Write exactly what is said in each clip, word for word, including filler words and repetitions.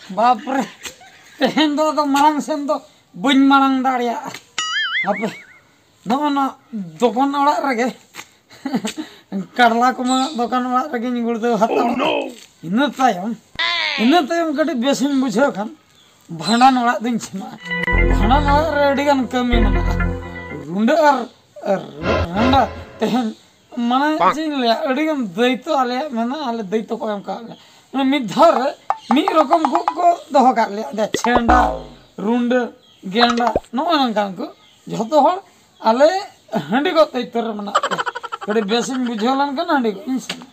ᱵᱟᱯᱨᱮ, ᱛᱮᱦᱮᱧ ᱫᱚ ᱟᱫᱚ ᱢᱟᱲᱟᱝ ᱥᱮᱱ ᱫᱚ ᱵᱟᱹᱧ ᱢᱟᱲᱟᱝ ᱫᱟᱲᱮᱭᱟᱜᱼᱟ᱾ ᱦᱟᱯᱮ, ᱱᱚᱜᱼᱚ ᱱᱚᱣᱟ ᱫᱚᱠᱟᱱ ᱚᱲᱟᱜ ᱨᱮᱜᱮ, ᱠᱟᱨᱞᱟ ᱠᱚᱢᱟ ᱫᱚᱠᱟᱱ ᱚᱲᱟᱜ ᱨᱮᱜᱮᱧ ᱜᱩᱲᱫᱟᱹᱣ ᱦᱟᱛᱟᱲᱟ᱾ ᱤᱱᱟᱹ ᱛᱟᱭᱚᱢ, ᱤᱱᱟᱹ ᱛᱟᱭᱚᱢ ᱠᱟᱹᱴᱤᱡ ᱵᱮᱥᱤᱧ ᱵᱩᱡᱷᱟᱹᱣ ᱠᱷᱟᱱ ᱵᱷᱟᱸᱰᱟᱱ ᱚᱲᱟᱜ ᱫᱚᱧ ᱥᱮᱱᱚᱜᱼᱟ᱾ ᱵᱷᱟᱸᱰᱟᱱ ᱚᱲᱟᱜ ᱨᱮ ᱟᱹᱰᱤ ᱜᱟᱱ ᱠᱟᱹᱢᱤ ᱢᱮᱱᱟᱜᱼᱟ᱾ ᱨᱩᱸᱰᱟᱹ ᱟᱨ, ᱟᱨ ᱨᱟᱸᱰᱟ ᱛᱮᱦᱮᱧ, ᱢᱟᱱᱮ, ᱪᱮᱫ ᱤᱧ ᱞᱟᱹᱭᱟ, ᱟᱹᱰᱤ ᱜᱟᱱ ᱫᱟᱹᱭᱤᱛᱛᱚ ᱟᱞᱮᱭᱟᱜ ᱢᱮᱱᱟᱜᱼᱟ, ᱟᱞᱮ ᱫᱟᱹᱭᱤᱛᱛᱚ ᱠᱚ ᱮᱢ ᱠᱟᱜ ᱞᱮᱭᱟ᱾ ᱢᱟᱱᱮ, ᱢᱤᱫ ᱫᱷᱟᱣ ᱨᱮ ᱢᱤᱫ ᱨᱚᱠᱚᱢ ᱜᱚᱜ ᱠᱚ ᱫᱚᱦᱚ ᱠᱟᱜ ᱞᱮᱭᱟ, ᱡᱮ ᱪᱷᱮᱸᱰᱟ, ᱨᱩᱸᱰᱟᱹ, ᱜᱮᱸᱰᱟ, ᱱᱚᱜᱼᱚᱭ ᱱᱚᱝᱠᱟᱱ ᱠᱚ᱾ ᱡᱷᱚᱛᱚ ᱦᱚᱲ ᱟᱞᱮ ᱦᱟᱺᱰᱤ ᱜᱚᱜ ᱫᱟᱹᱭᱤᱛᱛᱚ ᱨᱮ ᱢᱮᱱᱟᱜ ᱞᱮᱭᱟ᱾ ᱠᱟᱹᱴᱤᱡ ᱵᱮᱥᱤᱧ ᱵᱩᱡᱷᱟᱹᱣ ᱞᱮᱱᱠᱷᱟᱱ ᱦᱟᱺᱰᱤ ᱜᱚᱜ ᱤᱧ ᱥᱮᱱᱚᱜᱼᱟ᱾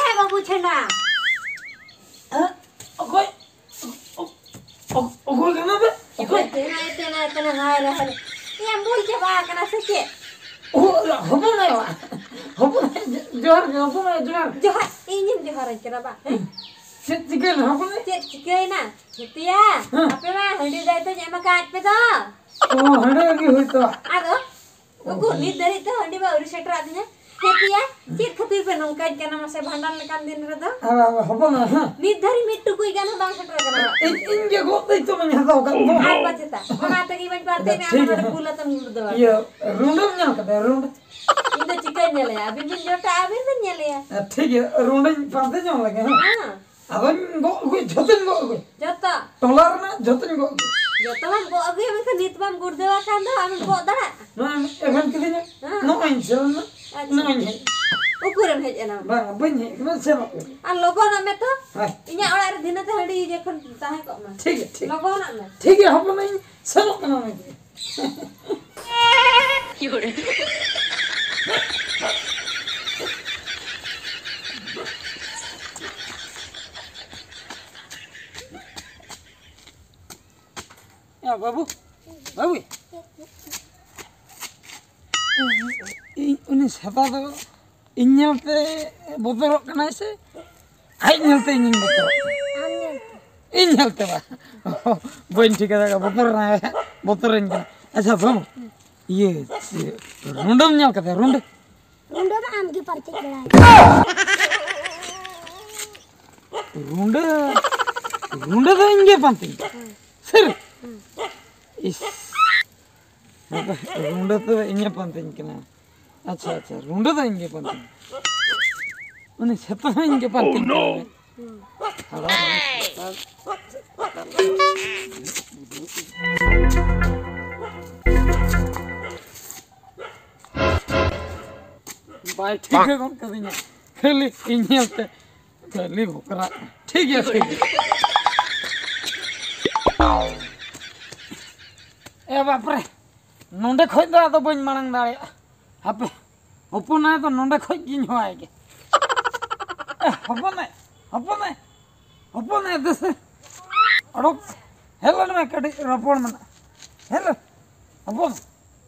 ᱮ ᱵᱟᱹᱵᱩ ᱪᱷᱮᱸᱰᱟ᱾ ᱦᱮᱸ? ᱚᱠᱚᱭ? ᱚ-, ᱚ-, ᱚᱠᱚᱭ ᱠᱟᱱᱟ ᱯᱮ? ᱚᱠᱚᱭ? ᱛᱮᱱᱟ, ᱛᱮᱱᱟ, ᱛᱮᱱᱟ, ᱦᱟᱭ ᱨᱮ, ᱦᱟᱭ ᱨᱮ᱾ ᱮᱭᱟ, ᱵᱩᱞ ᱪᱟᱵᱟ ᱟᱠᱟᱱᱟ ᱥᱮ ᱪᱮᱫ? ᱚ, ᱦᱚᱯᱚᱱ ᱟᱭᱳ᱾ ᱦᱚᱯᱚᱱ ᱟᱭᱳ, ᱡᱚᱦᱟᱨ ᱜᱮ, ᱦᱚᱯᱚᱱ ᱟᱭᱳ, ᱡᱚᱦᱟᱨ᱾ ᱡᱚᱦᱟᱨ, ᱤᱧᱤᱧ ᱡᱚᱦᱟᱨᱟᱹᱧ ᱠᱟᱱᱟ ᱵᱟ, ᱦᱮᱸ? ᱪᱮᱫ ᱪᱤᱠᱟᱹᱭᱮᱱᱟ, ᱦᱚᱯᱚᱱ ᱟᱭᱳ? ᱪᱮᱫ ᱪᱤᱠᱟᱹᱭᱮᱱᱟ? ᱦᱮᱸ᱾ ᱟᱯᱮ ᱢᱟ ᱦᱟᱺᱰᱤ ᱫᱟᱭᱤᱛᱛᱚᱧ ᱮᱢ ᱟᱠᱟᱫ ᱯᱮ ᱫᱚ᱾ ᱚ, ᱦᱟᱺᱰᱤ ᱜᱮ ᱦᱩᱭ ᱛᱚ᱾ ᱟᱫᱚ? ᱩᱠᱩᱨ, ᱱᱤᱛ ᱫᱷᱟᱹᱨᱤᱡ ᱛᱮ ᱦᱟᱺᱰᱤ ᱢᱟ ᱟᱹᱣᱨᱤ ᱥᱮᱴᱮᱨᱟᱫ ᱛᱤᱧᱟ᱾ ᱦᱮᱸ ᱯᱮᱭᱟ, ᱪᱮᱫ ᱠᱷᱟᱹᱛᱤᱨ ᱯᱮ ᱱᱚᱝᱠᱟᱧ ᱠᱟᱱᱟ ᱢᱟᱥᱮ ᱵᱷᱟᱸᱰᱟᱱ ᱞᱮᱠᱟᱱ ᱫᱤᱱ ᱨᱮᱫᱚ? ᱟᱨ ᱦᱚᱯᱚᱱ, ᱦᱮᱸ᱾ ᱱᱤᱛ ᱫᱷᱟᱹᱨᱤᱡ ᱢᱤᱫ ᱴᱩᱠᱩᱡ ᱜᱟᱱ ᱦᱚᱸ ᱵᱟᱝ ᱥᱮᱴᱮᱨ ᱟᱠᱟᱱᱟ᱾ ᱤᱧ, ᱤᱧ ᱜᱮ ᱜᱚᱜ ᱫᱟᱹᱭᱤᱛᱛᱚ ᱢᱟᱧ ᱦᱟᱛᱟᱣ ᱟᱠᱟᱫ ᱫᱚ᱾ ᱟᱨ ᱯᱟᱪᱮᱛᱟ, ᱚᱱᱟ ᱛᱮᱜᱮ ᱢᱟᱧ ᱯᱟᱨᱛᱮ ᱟᱪᱪᱷᱟ, ᱢᱮ, ᱴᱷᱤᱠ ᱟᱢ ᱜᱮᱭᱟ᱾ ᱚᱱᱟ ᱨᱮ ᱵᱩᱞ ᱟᱛᱮᱢ ᱜᱩᱲᱫᱟᱹᱣᱟ᱾ ᱤᱭᱟᱹ, ᱨᱩᱸᱰᱟᱹᱢ ᱧᱮᱞ ᱠᱟᱫᱟ, ᱨᱩᱸᱰᱟᱹ? ᱤᱧ ᱫᱚ ᱪᱤᱠᱟᱹᱧ ᱧᱮᱞᱮᱭᱟ? ᱟᱹᱵᱤᱱ ᱵᱤᱱ ᱡᱚᱴᱟ, ᱟᱹᱵᱤᱱ ᱵᱤᱱ ᱧᱮᱞᱮᱭᱟ᱾ ᱦᱮᱸ, ᱴᱷᱤᱠ ᱜᱮᱭᱟ, ᱨᱩᱸᱰᱟᱹᱧ ᱯᱟᱱᱛᱮ ᱡᱚᱝ ᱞᱮᱜᱮ, ᱦᱮᱸ᱾ ᱦᱮᱸ᱾ ᱟᱫᱚᱧ ᱜᱚᱜ ᱟᱹᱜᱩᱭ, ᱡᱷᱚᱛᱚᱧ ᱜᱚᱜ ᱟᱹᱜᱩᱭ᱾ ᱡᱚᱛᱚ? ᱴᱚᱞᱟ ᱨᱮᱱᱟᱜ ᱡᱷᱚᱛᱚᱧ ᱜᱚᱜ ᱟᱹᱜᱩᱭ᱾ ᱡᱚᱛᱚ ᱢᱟᱢ ᱜᱚᱜ ᱟᱹᱜᱩᱭᱟ, ᱢᱮᱱᱠᱷᱟᱱ ᱱᱤᱛ ᱵᱟᱢ ᱜᱩᱲᱫᱟᱹᱣᱟ ᱠᱷᱟᱱ ᱫᱚ ᱟᱢᱮᱢ ᱜᱚᱜ ᱫᱟᱲᱮᱭᱟᱜᱼᱟ? ᱱᱚᱣᱟ ᱮᱵᱷᱮᱱ ᱠᱤᱫᱤᱧᱟ᱾ ᱦᱮᱸ᱾ ᱱᱚᱜᱼᱚᱭ ᱤᱧ ᱥᱮᱱ ᱮᱱᱟ᱾ ᱟᱪᱪᱷᱟ᱾ ᱱᱚᱜᱼᱚᱭ ᱤᱧ ᱦᱮᱡ ᱮᱱᱟ᱾ ᱩᱠᱩᱨᱮᱢ ᱦᱮᱡ ᱮᱱᱟ? ᱵᱟᱝᱟ, ᱵᱟᱹᱧ ᱦᱮᱡ ᱮᱱᱟ, ᱥᱮᱱᱚᱜ ᱠᱟᱹᱱᱟᱹᱧ᱾ ᱟᱨ ᱞᱚᱜᱚᱱᱚᱜ ᱢᱮ ᱛᱚ᱾ ᱦᱮᱸ᱾ ᱤᱧᱟᱹᱜ ᱚᱲᱟᱜ ᱨᱮ ᱫᱷᱤᱱᱟᱹ ᱛᱮ ᱦᱟᱺᱰᱤ ᱡᱚᱠᱷᱚᱱ ᱛᱟᱦᱮᱸ ᱠᱚᱜ ᱢᱟ᱾ ᱴᱷᱤᱠ ᱜᱮᱭᱟ, ᱴᱷᱤᱠ᱾ ᱞᱚᱜᱚᱱᱚᱜ ᱢᱮ᱾ ᱴᱷᱤᱠ ᱜᱮᱭᱟ, ᱦᱚᱯᱚᱱ, ᱤᱧ ᱥᱮᱱᱚᱜ ᱠᱟᱱᱟ ᱚᱱᱟ ᱜᱮ᱾ ᱭᱟ ᱵᱟᱹᱵᱩ, ᱵᱟᱹᱵᱩ, ᱤᱧ, ᱩᱱᱤ ᱥᱮᱛᱟ ᱫᱚ ᱤᱧ ᱧᱮᱞᱛᱮ ᱵᱚᱛᱚᱨᱚᱜ ᱠᱟᱱᱟᱭ ᱥᱮ ᱟᱡ ᱧᱮᱞᱛᱮ ᱤᱧᱤᱧ ᱵᱚᱛᱚᱨᱚᱜ ᱠᱟᱱᱟ᱾ ᱟᱢ ᱧᱮᱞᱛᱮ᱾ ᱤᱧ ᱧᱮᱞᱛᱮ ᱵᱟ᱾ ᱵᱟᱹᱧ ᱴᱷᱤᱠᱟᱹ ᱫᱟᱲᱮᱭᱟᱜᱼᱟ, ᱵᱚᱛᱚᱨ ᱮᱱᱟ, ᱵᱚᱛᱚᱨᱟᱹᱧ ᱠᱟᱱᱟ᱾ ᱟᱪᱪᱷᱟ ᱵᱟᱹᱵᱩ, ᱤᱭᱟᱹ, ᱪᱮᱫ, ᱨᱩᱸᱰᱟᱹᱢ ᱧᱮᱞ ᱠᱟᱫᱮᱭᱟ? ᱨᱩᱸᱰᱟᱹ? ᱨᱩᱸᱰᱟᱹ ᱢᱟ ᱟᱢ ᱜᱮ ᱯᱟᱨᱪᱮᱫ ᱵᱟᱲᱟᱭ᱾ ᱨᱩᱸᱰᱟᱹ, ᱨᱩᱸᱰᱟᱹ ᱫᱚ ᱤᱧ ᱜᱮ ᱯᱟᱱᱛᱮᱧ ᱠᱟᱱᱟ᱾ ᱦᱩᱸ᱾ ᱥᱟᱹᱨᱤ? ᱦᱩᱸ᱾ ᱤᱥ᱾ ᱨᱩᱸᱰᱟᱹ ᱫᱚ ᱤᱧᱮ ᱯᱟᱱᱛᱮᱧ ᱠᱟᱱᱟ᱾ ᱟᱪᱪᱷᱟ, ᱟᱪᱪᱷᱟ, ᱨᱩᱸᱰᱟᱹ ᱫᱚ ᱤᱧ ᱜᱮ ᱯᱟᱱᱛᱮᱧ᱾ ᱩᱱᱤ ᱥᱮᱛᱟ ᱦᱚᱸ ᱤᱧ ᱜᱮ ᱯᱟᱱᱛᱮᱧ ᱠᱟᱱᱟ᱾ ᱦᱩᱸ᱾ ᱟᱫᱚ ᱵᱟᱭ ᱴᱷᱤᱠᱟᱹ ᱜᱚᱫ ᱠᱟᱹᱫᱤᱧᱟ᱾ ᱠᱷᱟᱹᱞᱤ ᱤᱧ ᱧᱮᱞᱛᱮ ᱠᱷᱟᱹᱞᱤ ᱵᱷᱚᱠᱨᱟ᱾ ᱴᱷᱤᱠ ᱜᱮᱭᱟ, ᱴᱷᱤᱠ ᱜᱮᱭᱟ᱾ ᱮ ᱵᱟᱯᱨᱮ, ᱱᱚᱸᱰᱮ ᱠᱷᱚᱡ ᱫᱚ ᱟᱫᱚ ᱵᱟᱹᱧ ᱢᱟᱲᱟᱝ ᱫᱟᱲᱮᱭᱟᱜᱼᱟ᱾ ᱦᱟᱯᱮ, ᱦᱚᱯᱚᱱᱟᱭ ᱫᱚ ᱱᱚᱸᱰᱮ ᱠᱷᱚᱡ ᱜᱤᱧ ᱦᱚᱦᱚᱣᱟᱭ ᱜᱮ᱾ ᱮ, ᱦᱚᱯᱚᱱᱟᱭ, ᱦᱚᱯᱚᱱᱟᱭ, ᱦᱚᱯᱚᱱᱟᱭ, ᱫᱮᱥᱮ᱾ ᱚᱰᱚᱠ, ᱦᱮᱡ ᱞᱮᱱ ᱢᱮ, ᱠᱟᱹᱴᱤᱡ ᱨᱚᱯᱚᱲ ᱢᱮᱱᱟᱜᱼᱟ᱾ ᱦᱮᱡ ᱞᱮᱱ, ᱦᱚᱯᱚᱱ᱾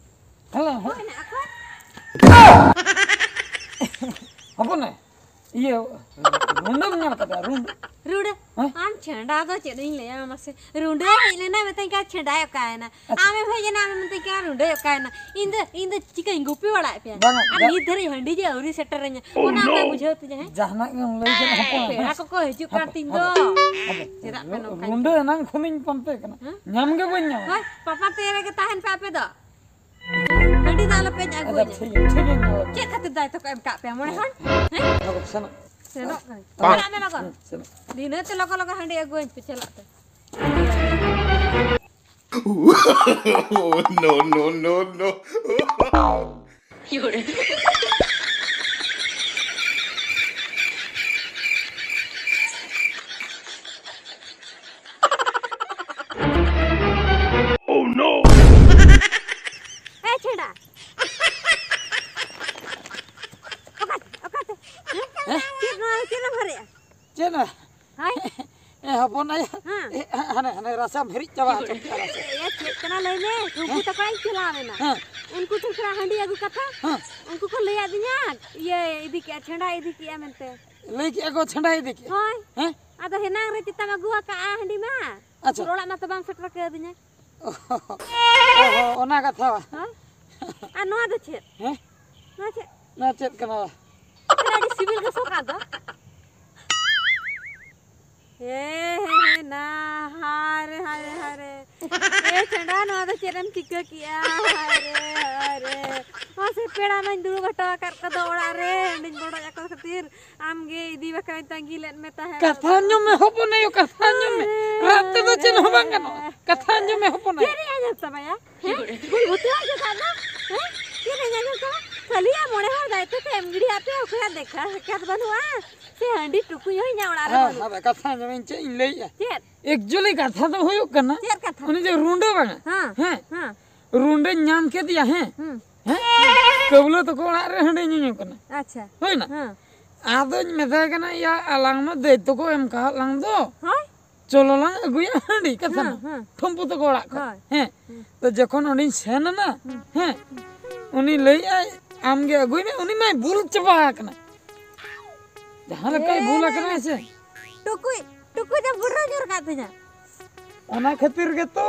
ᱦᱮᱡ ᱞᱮᱱ, ᱦᱮᱡ ᱞᱮᱱ᱾ ᱦᱚᱯᱚᱱᱟᱭ, ᱤᱭᱟᱹ, ᱨᱩᱸᱰᱟᱹᱢ ᱧᱮᱞ ᱠᱟᱫᱟ? ᱨᱩᱸᱰᱟᱹ? ᱨᱩᱸᱰᱟᱹ? ᱦᱮᱸ? ᱟᱢ ᱪᱷᱮᱸᱰᱟ ᱫᱚ ᱪᱮᱫ ᱤᱧ ᱞᱟᱹᱭᱟ ᱢᱟᱥᱮ? ᱨᱩᱸᱰᱟᱹ ᱦᱮᱡ ᱞᱮᱱᱟ, ᱢᱮᱛᱟᱹᱧ ᱠᱟᱱᱟ, "ᱪᱷᱮᱸᱰᱟᱭ ᱚᱠᱟᱭᱮᱱᱟ?" ᱟᱪᱪᱷᱟ᱾ ᱟᱢᱮᱢ ᱦᱮᱡ ᱮᱱᱟ, ᱟᱢᱮᱢ ᱢᱮᱛᱟᱹᱧ ᱠᱟᱱᱟ, "ᱨᱩᱸᱰᱟᱹᱭ ᱚᱠᱟᱭᱮᱱᱟ?" ᱤᱧ ᱫᱚ, ᱤᱧ ᱫᱚ ᱪᱤᱠᱟᱹᱧ ᱜᱩᱯᱤ ᱵᱟᱲᱟᱭᱮᱫ ᱯᱮᱭᱟ? ᱵᱟᱝᱟ, ᱟᱨ ᱡᱟ- ᱱᱤᱛ ᱫᱷᱟᱹᱨᱤᱡ ᱦᱟᱺᱰᱤ ᱡᱮ ᱟᱹᱣᱨᱤ ᱥᱮᱴᱮᱨᱟᱹᱧᱟ, ᱚᱱᱟ ᱚᱠᱟ ᱵᱩᱡᱷᱟᱹᱣ ᱛᱤᱧᱟ, ᱦᱮᱸ? ᱡᱟᱦᱟᱱᱟᱜ ᱜᱮᱢ ᱞᱟᱹᱭ ᱠᱮᱫ, ᱦᱚᱯᱚᱱ, ᱯᱮᱲᱟ ᱦᱮᱸᱥᱮ? ᱠᱚᱠᱚ ᱦᱤᱡᱩᱜ ᱠᱟᱱ ᱦᱟᱯᱮ, ᱛᱤᱧ ᱫᱚ᱾ ᱦᱟᱯᱮ, ᱦᱟᱯᱮ᱾ ᱪᱮᱫᱟᱜ ᱯᱮ ᱱᱚᱝᱠᱟᱧ ᱨᱩᱸᱰᱟᱹ ᱮᱱᱟᱝ ᱠᱷᱚᱱᱤᱧ ᱯᱟᱱᱛᱮ ᱠᱟᱱᱟ᱾ ᱦᱮᱸ? ᱧᱟᱢ ᱜᱮ ᱵᱟᱹᱧ ᱧᱟᱢᱟ᱾ ᱦᱳᱭ, ᱯᱟᱯᱟ ᱛᱮ ᱨᱮᱜᱮ ᱛᱟᱦᱮᱱ ᱯᱮ ᱟᱯᱮ ᱫᱚ᱾ ᱦᱟᱺᱰᱤ ᱫᱟᱜ ᱟᱞᱚᱯᱮ ᱟᱪᱪᱷᱟ, ᱟᱹᱜᱩᱣᱟᱹᱧᱟ᱾ ᱴᱷᱤᱠ ᱜᱮᱭᱟ, ᱴᱷᱤᱠ ᱜᱮᱭᱟ, ᱧᱮᱞ ᱟᱹᱜᱩ᱾ ᱪᱮᱫ ᱠᱷᱟᱹᱛᱤᱨ ᱫᱟᱭ ᱛᱟᱠᱚ ᱮᱢ ᱠᱟᱜ ᱯᱮᱭᱟ ᱢᱚᱬᱮ ᱦᱚᱲ? ᱦᱮᱸ? ᱦᱮᱸ? ᱥᱮᱱᱚᱜ ᱠᱟᱹᱱᱟᱹᱧ᱾ ᱥᱮᱱᱚᱜ ᱠᱟᱹᱱᱟᱹᱧ᱾ ᱵᱟᱝ᱾ ᱪᱟᱞᱟᱜ ᱢᱮ ᱞᱚᱜᱚᱱ᱾ ᱦᱮᱸ, ᱥᱮᱱᱚᱜ᱾ ᱫᱷᱤᱱᱟᱹᱝ ᱛᱮ ᱞᱚᱜᱚᱱ ᱞᱚᱜᱚᱱ ᱦᱟᱺᱰᱤ ᱟᱹᱜᱩᱣᱟᱹᱧ ᱯᱮ, ᱪᱟᱞᱟᱜ ᱯᱮ᱾ No, no, no, no. Oh no! ᱮ ᱪᱷᱮᱰᱟ᱾ ᱚᱠᱟᱛᱮ? ᱚᱠᱟᱛᱮ? ᱦᱮᱸ? ᱪᱮᱫ ᱱᱚᱣᱟ ᱨᱮ ᱪᱮᱫ ᱮᱢ ᱦᱚᱨᱮᱜᱼᱟ? ᱪᱮᱫ ᱱᱚᱣᱟ? ᱦᱳᱭ᱾ ᱮ, ᱦᱚᱯᱚᱱ ᱟᱭᱳ᱾ ᱦᱮᱸ᱾ ᱮ, ᱦᱟᱱᱮ, ᱦᱟᱱᱮ ᱨᱟᱥᱟᱢ ᱦᱤᱨᱤᱡ ᱪᱟᱵᱟ ᱦᱚᱪᱚ ᱠᱮᱫᱟ, ᱨᱟᱥᱟ᱾ ᱮ, ᱪᱮᱫ ᱠᱟᱱᱟ ᱞᱟᱹᱭ ᱢᱮ? ᱴᱷᱩᱢᱯᱩ ᱦᱮᱸ? ᱛᱟᱠᱚ ᱚᱲᱟᱜ ᱤᱧ ᱪᱟᱞᱟᱣ ᱮᱱᱟ᱾ ᱦᱮᱸ᱾ ᱩᱱᱠᱩ ᱴᱷᱮᱱ ᱠᱷᱚᱱᱟᱜ ᱦᱟᱺᱰᱤ ᱟᱹᱜᱩ ᱠᱟᱛᱷᱟ᱾ ᱦᱮᱸ᱾ ᱩᱱᱠᱩ ᱠᱚ ᱞᱟᱹᱭ ᱟᱹᱫᱤᱧᱟ, ᱤᱭᱟᱹ ᱤᱫᱤ ᱠᱮᱜᱼᱟ, ᱪᱷᱮᱰᱟ ᱤᱫᱤ ᱠᱮᱜᱼᱟ ᱢᱮᱱᱛᱮ᱾ ᱞᱟᱹᱭ ᱠᱮᱜᱼᱟ ᱠᱚ ᱪᱷᱟᱸᱰᱟ ᱤᱫᱤ ᱠᱮᱜᱼᱟ᱾ ᱦᱳᱭ᱾ ᱦᱮᱸ? ᱟᱫᱚ ᱦᱮᱱᱟᱝ ᱨᱮ ᱪᱮᱛᱟᱢ ᱟᱹᱜᱩ ᱟᱠᱟᱜᱼᱟ ᱦᱟᱺᱰᱤ ᱢᱟ᱾ ᱟᱪᱪᱷᱟ᱾ ᱚᱲᱟᱜ ᱢᱟ ᱛᱚ ᱵᱟᱢ ᱥᱮᱴᱮᱨ ᱠᱟᱹᱫᱤᱧᱟ᱾ ᱚ, ᱚᱱᱟ ᱠᱟᱛᱷᱟ ᱵᱟ᱾ ᱦᱳᱭ᱾ ᱟᱨ ᱱᱚᱣᱟ ᱫᱚ ᱪᱮᱫ? ᱦᱮᱸ? ᱱᱚᱣᱟ ᱪᱮᱫ? ᱱᱚᱣᱟ ᱪᱮᱫ ᱠᱟᱱᱟ ᱵᱟ? ᱟᱹᱰᱤ ᱥᱤᱵᱤᱞ ᱜᱮ ᱥᱚ ᱠᱟᱜ ᱫᱚ᱾ ᱦᱮ, ᱦᱮ, ᱦᱮ, ᱱᱟ, ᱦᱟᱭ ᱨᱮ, ᱦᱟᱭ ᱨᱮ, ᱦᱟᱭ ᱨᱮ᱾ ᱮ ᱪᱷᱟᱰᱟ, ᱱᱚᱣᱟ ᱫᱚ ᱪᱮᱫ ᱮᱢ ᱪᱤᱠᱟᱹ ᱠᱮᱜᱼᱟ? ᱦᱟᱭ ᱨᱮ, ᱦᱟᱭ ᱨᱮ᱾ ᱢᱟᱥᱮ, ᱯᱮᱲᱟ ᱢᱟᱧ ᱫᱩᱲᱩᱵ ᱦᱚᱴᱚ ᱟᱠᱟᱫ ᱠᱚᱫᱚ ᱚᱲᱟᱜ ᱨᱮ, ᱦᱟᱺᱰᱤᱧ ᱵᱚᱰᱚᱡ ᱟᱠᱚ ᱠᱷᱟᱹᱛᱤᱨ ᱟᱢ ᱜᱮ ᱤᱫᱤ ᱵᱟᱠᱷᱨᱟᱧ ᱛᱟᱺᱜᱤ ᱞᱮᱫ ᱢᱮ ᱛᱟᱦᱮᱸᱫ᱾ ᱠᱟᱛᱷᱟ ᱟᱸᱡᱚᱢ ᱢᱮ ᱦᱚᱯᱚᱱ ᱟᱭᱳ, ᱠᱟᱛᱷᱟ ᱟᱸᱡᱚᱢ ᱢᱮ᱾ ᱨᱟᱜ ᱛᱮᱫᱚ ᱪᱮᱫ ᱦᱚᱸ ᱵᱟᱝ ᱜᱟᱱᱚᱜᱼᱟ᱾ ᱠᱟᱛᱷᱟ ᱟᱸᱡᱚᱢ ᱢᱮ ᱦᱚᱯᱚᱱ ᱟᱭᱳ᱾ ᱪᱮᱫ ᱤᱧ ᱟᱸᱡᱚᱢ ᱛᱟᱢᱟᱭᱟ? ᱦᱮᱸ? ᱵᱩᱞ ᱵᱩᱛᱟᱹ ᱟᱸᱡᱚᱢ ᱠᱟᱜ ᱫᱚ? ᱦᱮᱸ? ᱪᱮᱫ ᱤᱧ ᱟᱸᱡᱚᱢ ᱛᱟᱢᱟ? ᱠᱷᱟᱹᱞᱤ ᱟᱢ ᱢᱚᱬᱮ ᱦᱚᱲ ᱫᱟᱭᱤᱛᱛᱚ ᱛᱮ ᱮᱢ ᱜᱤᱰᱤ ᱟᱯᱮ, ᱚᱠᱚᱭᱟᱜ ᱫᱮᱠᱷᱟ ᱥᱟᱠᱷᱟᱛ ᱵᱟᱹᱱᱩᱜᱼᱟ? ᱥᱮ ᱦᱟᱺᱰᱤ ᱴᱩᱠᱩᱡ ᱦᱚᱸ ᱤᱧᱟᱹᱜ ᱚᱲᱟᱜ ᱨᱮ ᱦᱮᱸ, ᱵᱟᱹᱱᱩᱜ᱾ ᱦᱮᱸ, ᱠᱟᱛᱷᱟ ᱟᱸᱡᱚᱢ ᱢᱮ, ᱤᱧ ᱪᱮᱫ ᱤᱧ ᱞᱟᱹᱭᱮᱜᱼᱟ? ᱪᱮᱫ? Actually ᱠᱟᱛᱷᱟ ᱫᱚ ᱦᱩᱭᱩᱜ ᱠᱟᱱᱟ, ᱪᱮᱫ ᱠᱟᱛᱷᱟ? ᱩᱱᱤ ᱡᱮ ᱨᱩᱸᱰᱟᱹ ᱵᱟᱝᱟ, ᱦᱮᱸ, ᱦᱮᱸ? ᱦᱮᱸ᱾ ᱨᱩᱸᱰᱟᱹᱧ ᱧᱟᱢ ᱠᱮᱫᱮᱭᱟ, ᱦᱮᱸ? ᱦᱩᱸ᱾ ᱦᱮᱸ? ᱠᱟᱹᱵᱞᱟᱹ ᱛᱟᱠᱚ ᱚᱲᱟᱜ ᱨᱮ ᱦᱟᱺᱰᱤ ᱧᱩᱧᱩ ᱠᱟᱱᱟ᱾ ᱟᱪᱪᱷᱟ᱾ ᱦᱩᱭᱱᱟ? ᱦᱮᱸ᱾ ᱟᱫᱚᱧ ᱢᱮᱛᱟᱭ ᱠᱟᱱᱟ, "ᱭᱟ, ᱟᱞᱟᱝ ᱢᱟ ᱫᱟᱹᱭ ᱛᱟᱠᱚ ᱮᱢ ᱠᱟᱣᱟᱫ ᱞᱟᱝ ᱫᱚ᱾ ᱦᱳᱭ᱾ ᱪᱚᱞᱚ ᱞᱟᱝ ᱟᱹᱜᱩᱭᱟ ᱦᱟᱺᱰᱤ", ᱠᱟᱛᱷᱟ ᱦᱮᱸ, ᱢᱟ᱾ ᱦᱮᱸ᱾ ᱴᱷᱩᱢᱯᱩ ᱛᱟᱠᱚ ᱚᱲᱟᱜ ᱠᱷᱚᱱ᱾ ᱦᱳᱭ᱾ ᱦᱮᱸ᱾ ᱦᱩᱸ᱾ ᱛᱚ ᱡᱚᱠᱷᱚᱱ ᱚᱸᱰᱮᱧ ᱥᱮᱱ ᱮᱱᱟ, ᱦᱩᱸ᱾ ᱦᱮᱸ, ᱩᱱᱤ ᱞᱟᱹᱭᱮᱜᱼᱟᱭ, "ᱟᱢ ᱜᱮ ᱟᱹᱜᱩᱭ ᱢᱮ", ᱩᱱᱤ ᱢᱟᱭ ᱵᱩᱞ ᱪᱟᱵᱟ ᱟᱠᱟᱱᱟ᱾ ᱡᱟᱦᱟᱸ ᱞᱮᱠᱟᱭ ᱮ ᱵᱩᱞ ᱟᱠᱟᱱᱟᱭ ᱥᱮ᱾ ᱴᱩᱠᱩᱡ, ᱴᱩᱠᱩᱡ ᱮᱢ ᱵᱷᱩᱨᱟᱹ ᱧᱩᱨ ᱠᱟᱜ ᱛᱤᱧᱟ᱾ ᱚᱱᱟ ᱠᱷᱟᱹᱛᱤᱨ ᱜᱮᱛᱚ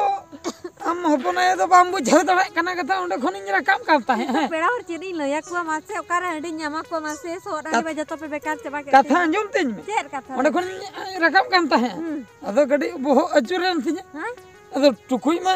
ᱟᱢ ᱦᱚᱯᱚᱱ ᱟᱭᱳ ᱫᱚ ᱵᱟᱢ ᱵᱩᱡᱷᱟᱹᱣ ᱫᱟᱲᱮᱭᱟᱜ ᱠᱟᱱᱟ ᱠᱟᱛᱷᱟ, ᱚᱸᱰᱮ ᱠᱷᱚᱱᱤᱧ ᱨᱟᱠᱟᱵ ᱠᱟᱱ ᱛᱟᱦᱮᱸᱫ, ᱤᱧ ᱫᱚ ᱦᱮᱸ᱾ ᱯᱮᱲᱟ ᱦᱚᱲ ᱪᱮᱫ ᱤᱧ ᱞᱟᱹᱭ ᱟᱠᱚᱣᱟ ᱢᱟᱥᱮ, ᱚᱠᱟᱨᱮ ᱦᱟᱺᱰᱤᱧ ᱧᱟᱢ ᱟᱠᱚᱣᱟ ᱢᱟᱥᱮ, ᱥᱚᱜ ᱦᱟᱺᱰᱤ ᱠᱟᱛ-, ᱢᱟ ᱡᱚᱛᱚ ᱯᱮ ᱵᱮᱠᱟᱨ ᱪᱟᱵᱟ ᱠᱮᱫ ᱠᱟᱛᱷᱟ ᱛᱤᱧᱟ᱾ ᱟᱸᱡᱚᱢ ᱛᱤᱧ ᱢᱮ᱾ ᱪᱮᱫ ᱠᱟᱛᱷᱟ ᱚᱸᱰᱮ ᱨᱮ? ᱠᱷᱚᱱᱤᱧ ᱨᱟᱠᱟᱵ ᱠᱟᱱ ᱛᱟᱦᱮᱸᱫ᱾ ᱦᱩᱸ᱾ ᱟᱫᱚ ᱠᱟᱹᱴᱤᱡ ᱵᱚᱦᱚᱜ ᱟᱹᱪᱩᱨᱮᱱ ᱛᱤᱧᱟ᱾ ᱦᱮᱸ? ᱟᱫᱚ ᱴᱩᱠᱩᱡ ᱢᱟ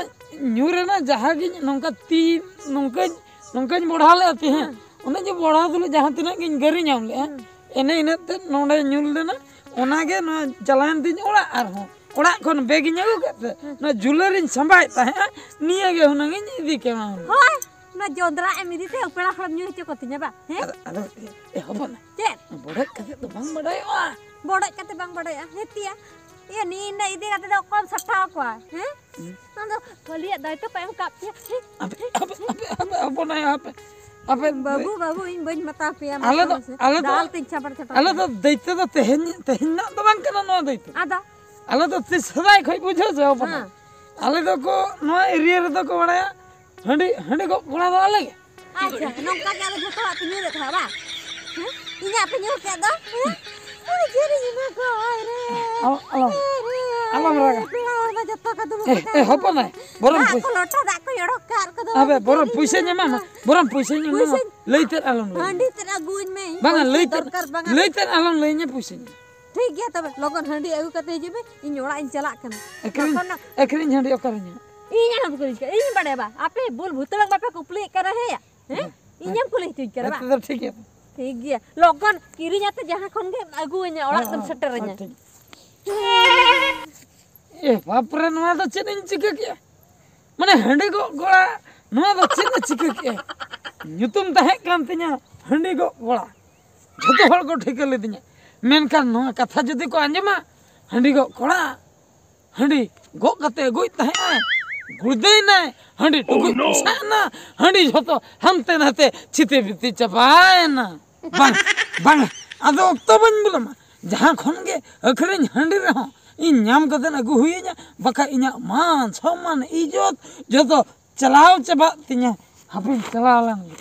ᱧᱩᱨ ᱮᱱᱟ, ᱡᱟᱦᱟᱸ ᱜᱤᱧ ᱱᱚᱝᱠᱟ ᱛᱤ ᱱᱚᱝᱠᱟᱧ, ᱱᱚᱝᱠᱟᱧ ᱵᱚᱲᱦᱟᱣ ᱞᱮᱫᱼᱟ ᱛᱤᱧ, ᱦᱮᱸ᱾ ᱦᱮᱸ᱾ ᱚᱱᱮ ᱡᱮ ᱵᱚᱲᱦᱟᱣ ᱛᱩᱞᱩᱡ ᱡᱟᱦᱟᱸ ᱛᱤᱱᱟᱹᱜ ᱜᱤᱧ ᱜᱟᱹᱨᱤ ᱧᱟᱢ ᱞᱮᱫᱼᱟ, ᱦᱮᱸ᱾ ᱮᱱᱮ ᱤᱱᱟᱹᱜ ᱛᱮ ᱱᱚᱰᱮ ᱧᱩᱨ ᱞᱮᱱᱟ, ᱚᱱᱟᱜᱮ ᱱᱚᱣᱟ ᱪᱟᱞᱟᱣᱮᱱ ᱛᱤᱧ ᱚᱲᱟᱜ ᱟᱨᱦᱚᱸ᱾ ᱚᱲᱟᱜ ᱠᱷᱚᱱ ᱵᱮᱜᱽ ᱤᱧ ᱟᱹᱜᱩ ᱠᱮᱫ ᱛᱮ, ᱦᱮᱸ᱾ ᱱᱚᱣᱟ ᱡᱩᱞᱟᱹᱨᱤᱧ ᱥᱟᱢᱵᱟᱭᱮᱫ ᱛᱟᱦᱮᱸᱜᱼᱟ, ᱱᱤᱭᱟᱹ ᱜᱮ ᱦᱩᱱᱟᱹᱝ ᱤᱧ ᱤᱫᱤ ᱠᱮᱢᱟ ᱦᱩᱱᱟᱹᱝ᱾ ᱦᱳᱭ, ᱱᱚᱣᱟ ᱡᱚᱸᱫᱽᱨᱟ ᱮᱢ ᱤᱫᱤ ᱛᱮ ᱩᱯᱮᱲᱟ ᱦᱚᱲᱮᱢ ᱧᱩ ᱦᱚᱪᱚ ᱠᱚᱛᱤᱧᱟ ᱵᱟ, ᱦᱮᱸ? ᱟᱫᱚ, ᱟᱫᱚ, ᱮ, ᱦᱚᱯᱚᱱ᱾ ᱪᱮᱫ? ᱵᱚᱲᱦᱮ ᱠᱟᱛᱮ ᱫᱚ ᱵᱟᱝ ᱵᱟᱰᱟᱭᱚᱜᱼᱟ᱾ ᱵᱚᱰᱚᱡ ᱠᱟᱛᱮ ᱵᱟᱝ ᱵᱟᱰᱟᱭᱚᱜᱼᱟ, ᱦᱮᱸ ᱛᱤᱭᱟ? ᱤᱭᱟᱹ, ᱱᱤᱭᱟᱹ ᱤᱫᱤ ᱠᱟᱛᱮ ᱫᱚ ᱚᱠᱚᱭᱮᱢ ᱥᱟᱯᱷᱟ ᱟᱠᱚᱣᱟ, ᱦᱮᱸ? ᱦᱩᱸ᱾ ᱟᱢ ᱫᱚ ᱠᱷᱟᱹᱞᱤᱭᱟᱜ ᱫᱟᱭᱤᱛᱛᱚ ᱯᱮ ᱮᱢ ᱠᱟᱜ ᱯᱮᱭᱟ, ᱦᱮᱸ? ᱟᱯᱮ, ᱟᱯᱮ, ᱟᱯᱮ, ᱟᱯᱮ, ᱦᱚᱯᱚᱱ ᱟᱭᱳ, ᱟᱯᱮ, ᱟᱯᱮ ᱵᱟᱹᱵᱩ, ᱵᱟᱹᱵᱩ, ᱤᱧ ᱵᱟᱹᱧ ᱢᱮᱛᱟ ᱯᱮᱭᱟ, ᱟᱞᱮ ᱫᱚ, ᱢᱟᱥᱮ, ᱢᱟᱥᱮ᱾ ᱟᱞᱮ ᱫᱚ, ᱫᱟᱞ ᱛᱤᱧ ᱪᱷᱟᱵᱟᱲ ᱪᱷᱟᱵᱟᱲ ᱟᱞᱮ ᱯᱮᱭᱟ᱾ ᱫᱚ ᱫᱟᱭᱤᱛᱛᱚ ᱫᱚ ᱛᱮᱦᱮᱧ, ᱛᱮᱦᱮᱧ ᱨᱮᱱᱟᱜ ᱫᱚ ᱵᱟᱝ ᱠᱟᱱᱟ ᱱᱚᱣᱟ ᱫᱟᱭᱤᱛᱛᱚ᱾ ᱟᱫᱚ? ᱟᱞᱮ ᱫᱚ ᱛᱤᱥ ᱥᱮᱫᱟᱭ ᱠᱷᱚᱱ ᱵᱩᱡᱷᱟᱹᱣ ᱥᱮ ᱦᱚᱯᱚᱱ ᱟᱭᱳ᱾ ᱦᱮᱸ᱾ ᱟᱞᱮ ᱫᱚ ᱠᱚ, ᱱᱚᱣᱟ area ᱨᱮᱫᱚ ᱠᱚ ᱵᱟᱲᱟᱭᱟ, ᱦᱟᱺᱰᱤ, ᱦᱟᱺᱰᱤ ᱜᱚᱜ ᱠᱚᱲᱟ ᱫᱚ ᱟᱞᱮ ᱜᱮ᱾ ᱟᱪᱪᱷᱟ, ᱱᱚᱝᱠᱟ ᱜᱮ ᱟᱞᱮ ᱡᱷᱚᱛᱚᱣᱟᱜ ᱯᱮ ᱧᱩᱨᱮᱫ ᱛᱟᱦᱮᱸᱫ ᱵᱟᱝ? ᱦᱮᱸ? ᱤᱧᱟᱜ ᱯᱮ ᱧᱩᱨ ᱠᱮᱫ ᱫᱚ? ᱦᱮᱸ? ᱮ, ᱮ, ᱦᱚᱯᱚᱱ ᱟᱭ, ᱵᱚᱨᱚᱝ ᱫᱟᱜ ᱯᱩᱭ- ᱠᱚ ᱞᱚᱴᱟ ᱫᱟᱜ ᱠᱚ ᱚᱰᱚᱠ ᱠᱟᱜ ᱠᱚᱫᱚ᱾ ᱟᱵᱮ, ᱵᱚᱨᱚᱝ ᱯᱩᱭᱥᱟᱹᱧ ᱮᱢᱟᱢᱟ, ᱵᱚᱨᱚᱝ ᱯᱩᱭᱥᱟᱹᱧ ᱮᱢᱟᱢᱟ᱾ ᱯᱩᱭᱥᱟᱹᱧ- ᱞᱟᱹᱭ ᱛᱮᱫ ᱟᱞᱚᱢ ᱞᱟᱹᱭ᱾ ᱦᱟᱺᱰᱤ ᱛᱮᱫ ᱟᱹᱜᱩᱣᱟᱹᱧ ᱢᱮ, ᱤᱧ ᱵᱟᱝᱟ, ᱯᱩᱭᱥᱟᱹ ᱞᱟᱹᱭ ᱛᱮᱫ, ᱫᱚᱨᱠᱟᱨ ᱵᱟᱝᱟ᱾ ᱞᱟᱹᱭ ᱛᱮᱫ ᱟᱞᱚᱢ ᱞᱟᱹᱭᱟᱹᱧᱟ ᱯᱩᱭᱥᱟᱹᱧ ᱮᱢᱟᱢᱟ᱾ ᱴᱷᱤᱠ ᱜᱮᱭᱟ, ᱛᱚᱵᱮ ᱞᱚᱜᱚᱱ ᱦᱟᱺᱰᱤ ᱟᱹᱜᱩ ᱠᱟᱛᱮ ᱦᱤᱡᱩᱜ ᱢᱮ, ᱤᱧ ᱚᱲᱟᱜ ᱤᱧ ᱪᱟᱞᱟᱜ ᱠᱟᱱᱟ᱾ ᱟᱹᱠᱷᱨᱤᱧ, ᱛᱚᱠᱷᱚᱱ ᱱᱟ- ᱟᱹᱠᱷᱨᱤᱧ ᱦᱟᱺᱰᱤ ᱚᱠᱟᱨᱮ ᱧᱟᱢᱚᱜᱼᱟ? ᱤᱧ ᱟᱞᱚᱢ ᱠᱩᱞᱤᱧ ᱠᱟᱱᱟ, ᱤᱧ ᱵᱟᱲᱟᱭᱟ ᱵᱟ, ᱟᱯᱮ ᱵᱩᱞ ᱵᱷᱩᱛᱲᱟᱹᱝ ᱵᱟᱯᱮ ᱠᱩᱯᱞᱤᱭᱮᱫ ᱠᱟᱱᱟ ᱦᱮᱸᱭᱟ? ᱦᱮᱸ? ᱤᱧᱮᱢ ᱠᱩᱞᱤ ᱦᱚᱪᱚᱧ ᱠᱟᱱᱟ ᱵᱟ? ᱦᱮᱸ, ᱛᱚ ᱴᱷᱤᱠ ᱜᱮᱭᱟ᱾ ᱴᱷᱤᱠ ᱜᱮᱭᱟ, ᱞᱚᱜᱚᱱ ᱠᱤᱨᱤᱧ ᱟᱛᱮ ᱡᱟᱦᱟᱸ ᱠᱷᱚᱱ ᱜᱮ ᱟᱹᱜᱩᱣᱟᱹᱧᱟ, ᱚᱲᱟᱜ ᱛᱮᱢ ᱦᱮᱸ, ᱥᱮᱴᱮᱨᱟᱹᱧᱟ᱾ ᱦᱮᱸ, ᱴᱷᱤᱠ᱾ ᱮ ᱵᱟᱯᱨᱮ, ᱱᱚᱣᱟ ᱫᱚ ᱪᱮᱫ ᱤᱧ ᱪᱤᱠᱟᱹ ᱠᱮᱜᱼᱟ? ᱢᱟᱱᱮ ᱦᱟᱺᱰᱤ ᱜᱚᱜ ᱠᱚᱲᱟ, ᱱᱚᱣᱟ ᱫᱚ ᱪᱮᱫ ᱮ ᱪᱤᱠᱟᱹ ᱠᱮᱜᱼᱟ? ᱧᱩᱛᱩᱢ ᱛᱟᱦᱮᱸ ᱠᱟᱱ ᱛᱤᱧᱟ ᱦᱟᱺᱰᱤ ᱜᱚᱜ ᱠᱚᱲᱟ, ᱡᱷᱚᱛᱚ ᱦᱚᱲ ᱠᱚ ᱴᱷᱤᱠᱟᱹ ᱞᱤᱫᱤᱧᱟ, ᱢᱮᱱᱠᱷᱟᱱ ᱱᱚᱣᱟ ᱠᱟᱛᱷᱟ ᱡᱩᱫᱤ ᱠᱚ ᱟᱸᱡᱚᱢᱟ, ᱦᱟᱺᱰᱤ ᱜᱚᱜ ᱠᱚᱲᱟ ᱦᱟᱺᱰᱤ ᱜᱚᱜ ᱠᱟᱛᱮ ᱟᱹᱜᱩᱭᱮᱫ ᱛᱟᱦᱮᱸᱜᱼᱟᱭ, ᱜᱩᱲᱫᱟᱹᱭᱱᱟᱭ, ᱦᱟᱺᱰᱤ ᱴᱩᱠᱩᱡ ᱯᱚᱥᱟᱜ ᱮᱱᱟ, ᱦᱟᱺᱰᱤ ᱡᱷᱚᱛᱚ ᱦᱟᱱᱛᱮ ᱱᱟᱛᱮ ᱪᱷᱤᱛᱤ ᱵᱤᱛᱤ ᱪᱟᱵᱟᱭᱮᱱᱟ᱾ ᱵᱟᱝ, ᱵᱟᱝ, ᱟᱫᱚ ᱚᱠᱛᱚ ᱵᱟᱹᱧ ᱵᱤᱞᱚᱢᱟ᱾ ᱡᱟᱦᱟᱸ ᱠᱷᱚᱱ ᱜᱮ ᱟᱹᱠᱷᱨᱤᱧ ᱦᱟᱺᱰᱤ ᱨᱮᱦᱚᱸ ᱤᱧ ᱧᱟᱢ ᱠᱟᱛᱮ ᱟᱹᱜᱩ ᱦᱩᱭᱟᱹᱧᱟ, ᱵᱟᱠᱷᱟᱡ ᱤᱧᱟᱹᱜ ᱢᱟᱱ ᱥᱚᱢᱢᱟᱱ ᱤᱡᱽᱡᱚᱛ ᱡᱷᱚᱛᱚ ᱪᱟᱞᱟᱣ ᱪᱟᱵᱟᱜ ᱛᱤᱧᱟ᱾ ᱦᱟᱯᱮᱧ ᱪᱟᱞᱟᱣ ᱞᱮᱱ ᱜᱮ᱾